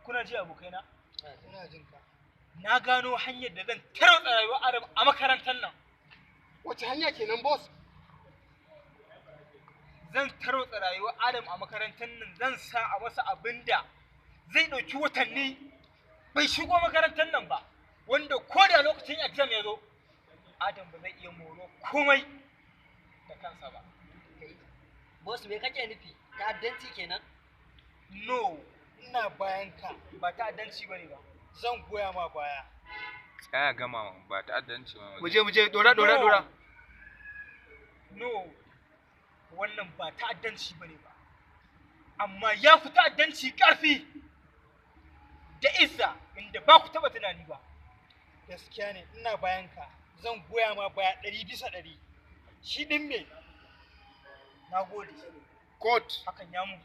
Kuna ji, abokaina? Ina jin ka. Na gano hanyar da zan tarwatsa rayuwar Adam a makarantar nan. Wace hanya kenan, boss? Zan tarwatsa rayuwar Adam a makarantar nan. Zan sa a masa abin da zai ɗauki watanni bai shigo makarantar nan ba, wanda ko da lokacin exam ya zo, Adam ba zai iya moro komai da kansa ba. Boss, me kake nufi? Ta'addanci kenan? No. Ina bayan ka. Ba ta'addanci bane ba. Zan goya ma baya. Tsaya gama, ba ta'addanci ba. Mu je, mu je, dora, dora, dora. No, wannan ba ta'addanci bane ba, amma ya fi ta'addanci ƙarfi da izza inda ba ku taɓa tunani ba. Gaskiya ne, ina bayan ka. Zan goya ma baya 100%. Shi ɗin me? Na gode. Court. Hakan ya mu.